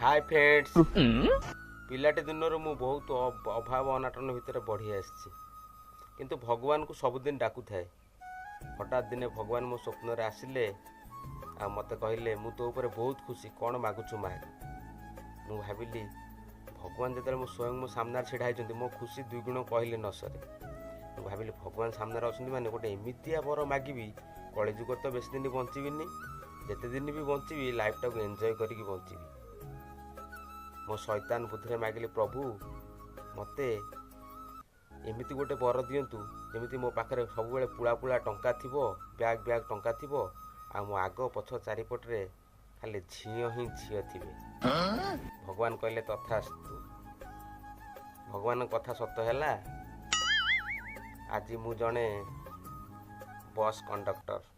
High friends, ପିଲାଟି ଦିନରୁ ମୁଁ ବହୁତ ଅଭାବ ଅନାଟନ ଭିତରେ ବଢ଼ି ଆସିଛି, କିନ୍ତୁ ଭଗବାନଙ୍କୁ ସବୁଦିନ ଡାକୁଥାଏ। ହଠାତ୍ ଦିନେ ଭଗବାନ ମୋ ସ୍ୱପ୍ନରେ ଆସିଲେ ଆଉ ମୋତେ କହିଲେ, ମୁଁ ତୋ ଉପରେ ବହୁତ ଖୁସି, କ'ଣ ମାଗୁଛୁ ମାଗ। ମୁଁ ଭାବିଲି, ଭଗବାନ ଯେତେବେଳେ ମୁଁ ସ୍ୱୟଂ ମୋ ସାମ୍ନାରେ ଛିଡ଼ା ହେଇଛନ୍ତି, ମୋ ଖୁସି ଦ୍ୱିଗୁଣ କହିଲେ ନ ସରେ। ମୁଁ ଭାବିଲି, ଭଗବାନ ସାମ୍ନାରେ ଅଛନ୍ତି ମାନେ ଗୋଟେ ଏମିତିଆ ବର ମାଗିବି, କଳିଯୁଗରେ ତ ବେଶୀ ଦିନ ବଞ୍ଚିବିନି, ଯେତେ ଦିନ ବି ବଞ୍ଚିବି ଲାଇଫଟାକୁ ଏନ୍ଜୟ କରିକି ବଞ୍ଚିବି। ମୋ ଶୈତାନ ବୁଦ୍ଧିରେ ମାଗିଲି, ପ୍ରଭୁ ମୋତେ ଏମିତି ଗୋଟେ ବର ଦିଅନ୍ତୁ ଯେମିତି ମୋ ପାଖରେ ସବୁବେଳେ ପୁଳା ପୁଳା ଟଙ୍କା ଥିବ, ବ୍ୟାଗ୍ ବ୍ୟାଗ୍ ଟଙ୍କା ଥିବ, ଆଉ ମୋ ଆଗ ପଛ ଚାରିପଟରେ ଖାଲି ଝିଅ ହିଁ ଝିଅ ଥିବେ। ଭଗବାନ କହିଲେ ତଥାସ୍ତୁ। ଭଗବାନଙ୍କ କଥା ସତ ହେଲା। ଆଜି ମୁଁ ଜଣେ ବସ୍ କଣ୍ଡକ୍ଟର।